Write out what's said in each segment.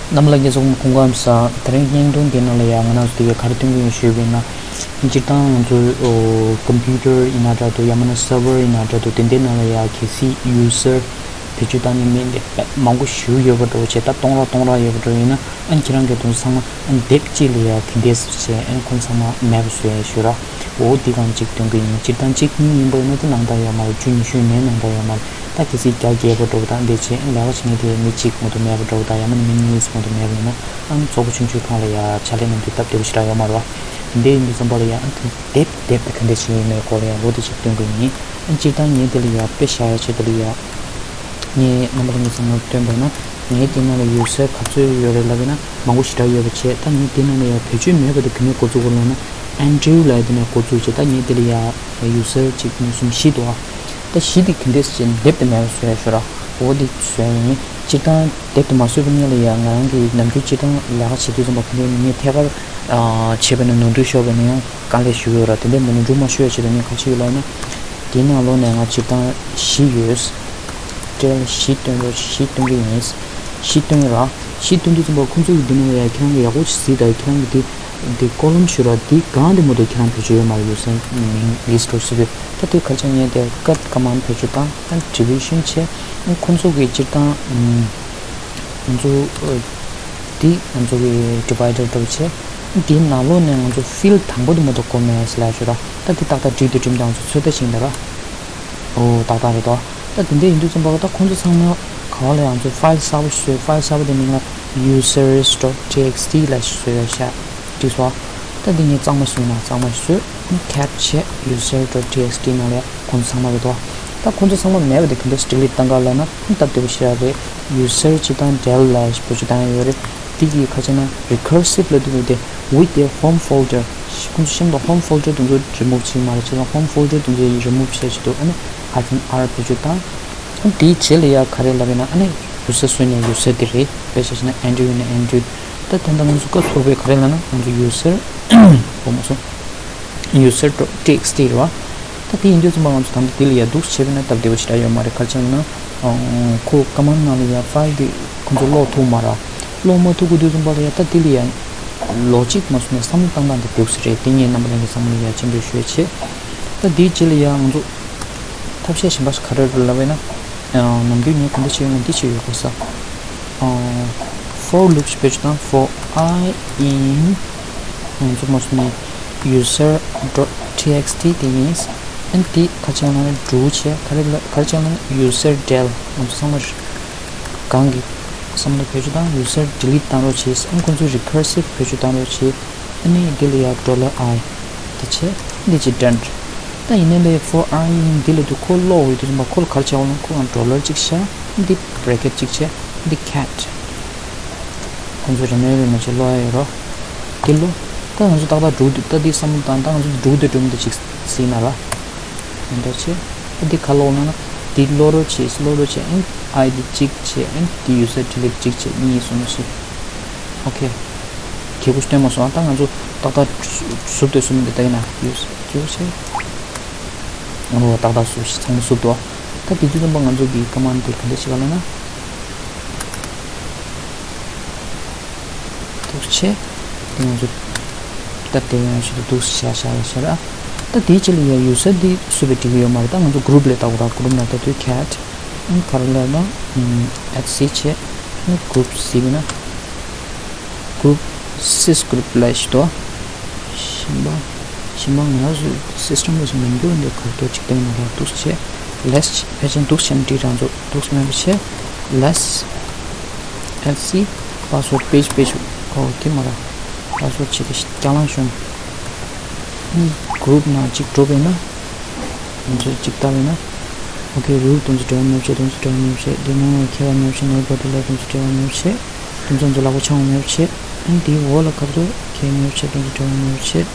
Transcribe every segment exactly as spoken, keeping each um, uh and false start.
རྣམ་པ་ལྷན་རྒྱས་ཚོ་སྐུ་ཁམས་བཟང་། དེ་རིང་བརྙན་ཐུང་འདིའི་ནང་ལ་ཡང་ང་རང་ཚོ་དེ་ག་ག་རེ་སྟོན་གྱི་ཡིན་ཞུས་པ་ཡིན་ན། སྤྱིར་བཏང་ང་ཚོ་ཨོ་ཀམ་པུ་ཊར་ཡིན་ན་འདྲ་འདུག་ཡང་མིན་ན་སར་ཝར་ཡིན་ན་འདྲ་འདུག་དེ་འདྲའི་ནང་ལ་ཡང་གལ་སྲིད་ཡུ་ཟར་བེད་སྤྱོད་བཏང་མཁན་མི་དེ་དཔེ་མང་པོ་ཞིག་ཡོད་པ་འདྲ་བོ་བྱས། ད་སྟོང་ཕྲག་སྟོང་ཕྲག་ཡོད་པ་འདྲ་བོ་ཡིན་ན། ཨ་ནི་ཁྱེད་རང་གིས་དེ་ཚོ་ཚང་མ་ཨ་ནི་དེབ་གཅིག་ལ་ཡང་ག་འདྲས་བྱས། ཨ་ནི་ཁོང་ཚང་མ་མེད་པ་བཟོ་ཡ་ཞུ་ར། འོ་འདི་གང་གཅིག་སྟོན་གྱི་ཡིན། སྤྱིར་བཏང་གཅིག་གཉིས་ཡིན་པ་ཡིན་ན་དེ་ནང་ད་ཡོད་མ་རེད། བཅུ་ཉི་ཤུ་ཡིན་ནའི་ནང་ད་ཡོད་མ་རེད། ད་གལ་སྲིད་བརྒྱ་བརྒལ་བ་འདྲ་བོ་དང་འདི་བྱས། ཨ་ནི་ལས་ཀ་བྱེད་མཁན་དེ་མི་གཅིག་མ་གཏོགས་མེད་པ་འདྲ་བོ་དང་། ཡང་མིན་ན་མི་གཉིས་མ་གཏོགས་མེད་པ་ཡིན་ན། ཨ་ནི་ཚོགས་པ་ཆུང་ཆུང་ཁང་ལ་ཡ་ཕྱག་ལས་གནང་རྒྱུ་སྟབས་བདེ་པོ་ཞེ་དྲག་ཡོད་མ་རེད་བ། དེ་འདྲ་ཡིན་དུས་ཙམ་པ་ལ་ཡ་ཨ་ནི་དེབ་དེབ་དེ་ག་འདྲས་བྱས་ཡིན་མིན་སྐོར་ལ་ཡ་འོ་དེ་གཅིག་སྟོན་གྱི་ཡིན། ཨ་ནི་སྤྱིར་བཏང་ངས་དེ་ལ་ཡ་དཔེ་བཞག་ཡ་ཆེད་དུ་ལ་ཡ། ངས་རྣམ་པ་ལྷན་རྒྱས་ཚང་མར་སྟོན་པ་ཡིན་ན། ངས་དེ་ནང་ལ་ཡུ་ཟར་ག་ཚོད་ཡོད་རེད་ལབ་པ་ཡིན་ན། མང་པོ་ཞེ་དྲག་ཡོད་པ་བྱས། ད་ངས་དེ་ནང་ལ་ཡང་བེད་སྤྱོད་མེད་པ་དེ་ག་ནས་འགོ་བཙུགས་དགོས་ལབ་ན། ཨན་ཌིའུ་ལབ་ཡ་དེ་ནས་འགོ་བཙུགས་བྱས། ད་ངས་དེ་ལ་ཡང་ཡུ་ཟར་གཅིག་གཉིས་གསུམ་བཞི་འདུག་ད་བཞི་དེ་ག་འདྲས་བྱས་དེབ་དེ་མེད་པ་བཟོ་ཡ་ཞུ་ར། འོ་དེ་བཟོ་ཡ་ཡིན། སྤྱིར་བཏང་དེབ་དེ་མ་བཟོས་པའི་སྔོན་ལ་ཡང་ང་རང་གིས་ནམ་རྒྱུན་སྤྱིར་བཏང་ལས་ཀ་བྱེད་དུས་ཙམ་པ་ག་འདྲས་ངས་ཐད་ཀར་བྱས་པ་ཡིན་ན་ནོར་འཁྲུལ་ཤོར་བ་ཡིན་ན་ཡང་དཀའ་ལས་ཞུ་གི་ཡོད་ར། དེ་འདྲས་མི་ནོར་འཁྲུལ་མ་ཤོར་ཡ་ཆེད་དུ་ངས་ག་རེ་བྱེད་ཀྱི་ཡོད་ལབ་ན། དེའི་ནང་ལོགས་ནས་ང་སྤྱིར་བཏང་བཞི་ཡོད། ཊེལ་བཞི་སྟོན་རོགས། བཞི་སྟོན་གྱི་ཡིན། བཞི་སྟོན་གྱི་ར། བཞི་སྟོན་དུས་ཙམ་པ་ཁོང་ཚོ་གི་འདི་ནང་ལ་ཡ་ཁྱེད་རང་གིས་ཡག་པོ་ཅིག་གཟིགས་དང་། ཁྱེད་རང་གིས་འདི་འདི་ཀོ་ལམ་ཞུ་ར། འདི་གང་འདི་མ་གཏོགས་ཁྱེད་རང་བེད་སྤྱོད་ཡོད་མ་རེད། ཡུ་ཟར་མིང་ལིསི་ཊི་རོ་སི་པེ། ད་དེ་ག་རེ་བྱས་ནས་དེ་ཀཊ་ཀ་མན་ཌི་བེད་སྤྱོད་བཏང་། ཨ་ཌི་བི་ཤན་བྱས། ཨ་ཁོང་ཚོ་གི་སྤྱིར་བཏང་ཨམ། ང་ཚོ་ཨ་འདི་ང་ཚོ་གི་ཌི་བའི་ཌར་འདྲ་བོ་བྱས། འདིའི་ནང་ལོགས་ནས་ང་ཚོ་ཕིལ་དང་པོ་དེ་མ་གཏོགས་དགོས་མེད་ལབ་ཞུ་ར། ད་འདི་ཏག་ཏག་འགྲིག་འདུག་འགྲིག་མི་འདུག་ང་ཚོ་ཚོད་ལྟ་བྱེད་ཀྱི་ཡིན་ད་ར། ཨོ་ཏག་ཏག་རེད་དོ། ད་དེ་འདྲ་ཡིན་དུས་ཙམ་པ་ད་ཁོང་ཚོ་ཚང་མ་ག་བ་ལ་ཡང་ཚོ་ཕའིལ་གསར་པ་ཞིག་བཟོས། ཕའིལ་གསར་པ་དེ་མིང་ལ་ཡུ་ཟར་ཌོཊ་ཊི་ཨེགས་ཊི་ལབ་ཞིག་བཟོས་ཡོད་ཤག་འགྲིག་སོང་། ད་འདི་ངས་གཙང་མ་བཟོས་ན་གཙང་མ་བཟོས། ཁེཊ་བྱས། ཡུ་ཟར་ཌོཊ་ཊི་ཨེགས་ཊི་ནང་ལ་ཁོང་ཚོ་ཚང་མ་རེད་དོ། ད་ཁོང་ཚོ་ཚང་མ་མེད་པ་དེ་ག་འདྲས་ཌི་ལིཊ་བཏང་ག་ལབ་ན། སྟབས་བདེ་པོ་ཞིག་རེད། ཡུ་ཟར་སྤྱིར་བཏང་ཌེལ་ལབ་ཞིག་བེད་སྤྱོད་བཏང་ཡ་ཡོད་རེད། དེ་གི་ཁ་ཆེ་ན་རི་ཀར་སིབ་ལབ་དུས་དེ་with their home folder། ཁོང་ཚོ་གཤམ་དུ་ཧོམ་ཕོལ་ཌར་དེ་ཚོ་རི་མུབ་བྱེད་མ་རེད། བྱས་ཙང་ཧོམ་ཕོལ་ཌར་དེ་ཚོ་རི་མུབ་བྱས་བྱེད་དུ་ཨ་ནི་ཧའི་ཕན་ཨར་བེད་སྤྱོད་བཏང་། ཨ་ནི་དེའི་རྗེས་ལ་ཡ་ག་རེ་ལབ་ཡིན་ན། ཨ་ནི་ཡུ་ཟར་བཟོས་ནས་ཡུ་ཟར་དེ་རེད། དཔེ་བཞག་བྱས་ན་ཨན་ཌི་རོ་ཡིན་ན་ཨན་ཌི་རོ། ད་ད་ལྟ་ང་ཚོ་སྐབས་སུ་བབས་པའི་ག་རེ་ལབ་ན། ང་ཚོ་ཡུ་ཟར་ཨོ་མ་སོང་། ཡུ་ཟར་ཌོཊ་ཊི་ཨེགས་ཊི་རེད་བ། ད་དེ་ཡིན་དུས་ཙམ་པ་ང་ཚོ་ད་ལྟ་དེ་ལ་ཡ་འདུག་བྱས་པ་ཡིན་ན་སྟབས་བདེ་པོ་ཞེ་དྲག་ཡོད་མ་རེད། ག་རེ་བྱས་ན་ཁོ་ཀ་མན་ཌི་ནང་ལ་ཡ་ཕའིལ་དེ་ཁོ་ཚོ་ཀློག་ཐུབ་མ་རེད། ཀློག་མ་ཐུབ་དགོས་དུས་ཙམ་པ་ལ་ཡ་ད་དེ་ལ་ཡ་ལོ་ཇིག་མ་སོང་ནས་བསམ་བློ་བཏང་སྟངས་དེ་འདུག་སེ་རེད། དེ་ངས་རྣམ་པ་ལྷན་རྒྱས་ཚང་མ་ལ་ཡ་སྤྱན་འབུལ་ཞུ་ཡ་བྱེད། ད་དེའི་རྗེས་ལ་ཡ་ང་ཚོ་ཐབས་ཤེས་གཞན་པ་ཞིག་ག་རེ་རེད་ལབ་པ་ཡིན་ན། ནམ་རྒྱུན་ངས་ག་འདྲ་བྱེད་ཡོང་ན་འདི་བྱེད་ཡོད་དགོས་ས། ཕོར་ལུབ་ཞིག་བེད་སྤྱོད་བཏང་། for I in ང་ཚོ་མ་སོང་ནས་ཡུ་ཟར་ཌོཊ་ཊི་ཨེགས་ཊི་དེ་ཡིན། ཨ་ནི་དེ་ག་རེ་བྱས་ན་འགྲོ་བྱས། ག་རེ་ལ་ག་རེ་བྱས་ན་ཡུ་ཟར་ཌེལ། ང་ཚོ་ཚང་མ་གང་གི་བསམ་བློ་བེད་སྤྱོད་བཏང་། ཡུ་ཟར་ཌི་ལིཊ་བཏང་རོགས་བྱས། ཨ་ནི་ཁོང་ཚོ་རི་ཀར་སིབ་བེད་སྤྱོད་བཏང་རོགས་བྱས། ཨ་ནི་འདི་ལ་ཡ་ཌོ་ལར་ཨའི་འདི་བྱས། འདི་བྱས་ཌན། ད་ཡིན་ནའི་ལས་for I in འདི་ལ་དུ་ཁོ་ཀློག་འོས་དུས་ཙམ་པ་ཁོ་ལ་ག་རེ་བྱས་ཡོང་ན། ཁོ་ཡང་ཌོ་ལར་གཅིག་བཞག་འདི་བྷི་རེ་ཀེཊ་གཅིག་བྱས། འདི་ཁེཊ། ཁོང་ཚོ་རེ་མོས་རེ་མོས་བྱས་ཀློག་ཡ་ཡོད་རོ། འདི་ཀློག་ད་ང་ཚོ་ཏག་ཏག་འགྲོ་འདུག་ད་འདི་བསམ་བློ་བཏང་། ད་ང་ཚོ་འགྲོ་འདུག་འགྲོ་མི་འདུག་ཅིག་གཟིགས་ན་ར། ཨ་འདྲ་བྱས། ད་འདི་ག་ཀློག་ན་ན། འདི་ཀློག་རོགས་བྱས། ཀློག་རོགས་བྱས། ཨ་ནི་ཨའི་འདི་གཅིག་བྱས། ཨ་ནི་འདི་ཡུ་ཟར་ཌི་ལིཊ་གཅིག་བྱས། གཉིས་གསུམ་བྱས། ཨོ་ཁེ། གལ་པོ་སྟོན་མ་སོང་། ད་ང་ཚོ་ཏག་ཏག་ཟུབ་འདུག་ཟུབ་མི་འདུག་ད་ཡིན་ན་ཡུ་ཟར་གཅིག་བྱས། ཨོ་ཏག་ཏག་ཟུབ་ཤིག་ཚང་མ་ཟུབ་འདུག་ད་དེ་དུས་ཙམ་པ་ང་ཚོ་གི་ཀ་མན་ཌི་དེ་ག་འདྲ་བྱེད་ག་ལབ་ན། འདུག་སེ་བྱས། དེ་ང་ཚོ་སྟབས་བདེ་བའི་ཆེད་དུ་འདུག་སེ་བྱས་བཞག་ཡ་བྱས་ར། ད་དེའི་རྗེས་ལ་ཡ་ཡུ་ཟར་འདི་བཟོས་པས་འགྲིག་གི་ཡོད་མ་རེད། ད་ང་ཚོ་གུ་རུབ་ལ་ལྟ་དགོས་ར། གུ་རུབ་ནང་ལྟ་དུས་ཁེཊ། ཨ་ནི་ག་རེ་ལབ་ན། ཨེཆ་སི་བྱས། ཨ་ནི་གུ་རུབ་ཟེར་བས་ན། གུ་རུབ་སིས་གུ་རུབ་ལབ་ཞིག་འདུག་གཞན་པ་གཞན་པ་ང་རང་ཚོའི་སིས་ཊེམ་ལ་ཞིག་མི་འགྱུར་འདི་ག་རེ་འདུག་ཅིག་བལྟས་ན་ར། འདུག་སེ་བྱས། ལེས་ཕལ་ཆེར་འདུག་སེ་བྱས་ན་འགྲིག་རང་ཚོ། འདུག་སེ་མེད་པ་བྱས། ལེས་ཨེཆ་སི་པ་སི་ཝར་ཌི་པེཇ་པེཇ། ཨོ་དེ་མ་ར། པ་སི་ཝར་ཌི་བྱས་ཏེ་རྒྱང་ལངས་བྱུང་། ཨ་ནི་གུ་རུབ་ནང་གཅིག་འགྲོ་བས་ན། ང་ཚོས་གཅིག་བལྟ་བས་ན། ཨོ་ཁེ། རུལ་དེ་ཚོ་འབྲེལ་བ་མེད་པ་བྱས། དེ་ཚོ་འབྲེལ་བ་མེད་པ་བྱས། དེ་ནང་ལ་ཁྱད་པར་མེད་པ་བྱས། ནོ་བོ་ཌི་ལབ་དེ་ཚོ་འབྲེལ་བ་མེད་པ་བྱས། དེ་ཚོ་ཚོ་ལག་པ་འཆང་བ་མེད་པ་བྱས། ཨ་ནི་དེའི་འོག་ལ་སྐབས་སུ་ཁྱད་མེད་པ་བྱས། དེ་ཚོ་འབྲེལ་བ་མེད་པ་བྱས།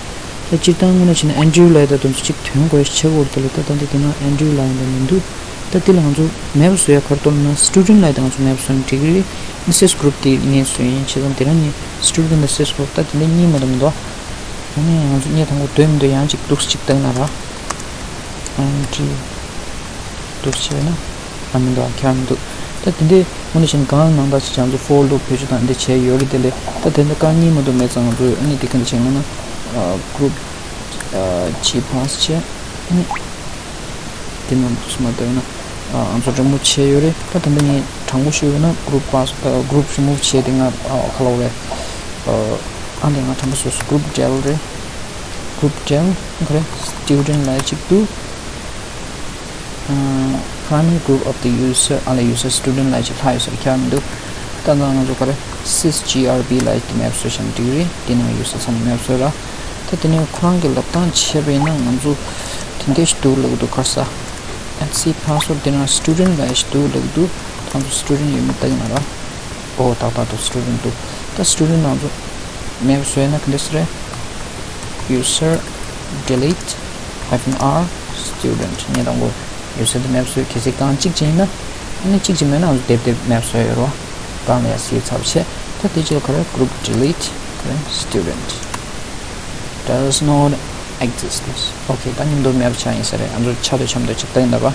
ད་སྤྱིར་བཏང་དངོས་གནས་བྱས་ན་ཨན་ཌི་རོ་ལབ་ཡ་ད་དེ་ཚོ་གཅིག་དོན་དགོས་ཆེ་བོར་དེ་ལ། ད་ད་འདི་དེ་ནང་ཨན་ཌི་རོ་ལབ་ཡ་འདི་མི་འདུག་ད་དེ་ལ་ང་ཚོ་མེད་པ་བཟོ་ཡ་ག་རེ་གཏོང་ན། སི་ཊུ་ཌེན་ཊི་ལབ་ཡ་ད་ང་ཚོ་མེད་པ་བཟོ་ན་འགྲིག་གི་རེད། ཨ་ནི་སིས་གུ་རུབ་དེ་ངས་བཟོས་ཡིན། བྱས་ཙང་དེ་རང་ནི་སི་ཊུ་ཌེན་ཊི་དང་སིས་གུ་རུབ་ད་དེ་འདྲ་གཉིས་མ་གཏོགས་མི་འདུག་ཨ་ནི་ང་ཚོ་རྙེད་ཐུབ་དགོས་འདོད་མི་འདུག་ཡང་གཅིག་འདུག་སེ་གཅིག་བཏང་ན་ར། ཨན་ཌི་རོ་འདུག་སེ་བྱས་ན། ཨ་མི་འདུག་ཁྱད་པར་མི་འདུག་ད་དེ་འདྲའི་དངོས་གནས་བྱས་ན་གང་ནང་ལྟར་ཅིག་ང་ཚོ་for loop བེད་སྤྱོད་དང་འདི་བྱས་ཡོད་རེད། དེ་ལས་ད་དེ་འདྲ་རྐང་གཉིས་མ་གཏོགས་མེད་ཙང་ང་ཚོས་ཨ་ནི་དེ་ག་འདྲ་བྱས་ན་ན་group G pass བྱས། ཨ་ནི་དེ་ནང་དུ་སུ་མ་ལྟ་ཡོད་ན་ང་ཚོ་remove བྱས་ཡོད་རེད། ད་དེ་འདྲ་ངས་དྲང་པོ་ཞུས་ཡོད་ན་group pass group remove བྱས་དེ་ང་ག་ལ་རེད། ཨ་ནི་ང་དྲང་པོ་ཞུས་group del རེད། group del ག་རེ་student ལ་གཅིག་འདུག Primary group of the user ཨ་ལ་user student ལ་ཅིག་ལྷག་ཡོད་ས་རེད། ཁྱབ་མི་འདུག་ད་ལྟ་ང་ཚོ་ག་རེ་sys G R B ལ་ཅིག་map བཟོས་བཞག་ན་འགྲིག་རེད། དེ་ནང་user ཚང་མ་map བཟོས་ར། ད་དེ་ནས་ཁོ་རང་གི་ལབ་སྟངས་བྱས་པ་ཡིན་ན་ང་ཚོ་དེ་འདྲ་ཞིག་འདུག་ལབ་ཀྱི་འདུག་ག་རེ་ཟ། Access password དེ་ནང་student ལ་ཅིག་འདུག་ལབ་ཀྱི་འདུག་ད་ང་ཚོ་student ཡོད་མེད་ལྟ་གི་ན་ར། ཨོ་ཏག་ཏག་ཏུ་student འདུག་ད་student ནང་ཚོ་map བཟོས་ན་ག་འདྲ་ཟེར་རེད། user delete hyphen r student ངས་དང་པོ་user དེ་map བཟོས། གལ་སྲིད་རྐང་གཅིག་ཅིག་ཡིན་ན་ཨ་ནི་གཅིག་ཅིག་མེད་ན་ཨ་ནི་དེབ་དེབ་map བཟོས་ཡོད་རོ། རྐང་ལ་ཡ་སི་ཚབ་བྱས། ད་དེ་ཅིག་ལ་ག་རེ་group delete ག་རེ་student does not exist okay ད་མཉམ་དུ་map ཆགས་ཡིན་ས་རེད། ང་ཚོ་ཆ་དང་ཆ་མ་དང་ཅིག་ལྟ་ཡིན་ད་ར།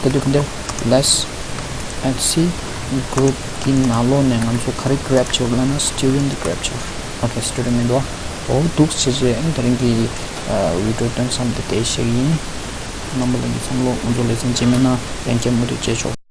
ད་དུས་ག་འདིར་let's add C group གི་ནང་ལོགས་ནས་ང་ཚོ་ག་རེ་grab བྱེད་དགོས་ལབ་ན་student grab བྱེད་དགོས། okay student མི་འདུག་ཨོ་འདུག་བྱས་རྗེས་ཨ་ནི་ད་རིང་གི་video སྟོན་མཚམས་དེ་དེ་བཞག་གི་ཡིན། རྣམ་པ་ལྷན་རྒྱས་ཚང་མ་ལོ་ང་ཚོ་ལེ་ཚན་རྗེས་མའི་ནང་ལྷན་རྒྱས་མུ་མཐུད་མཇལ་ཆོག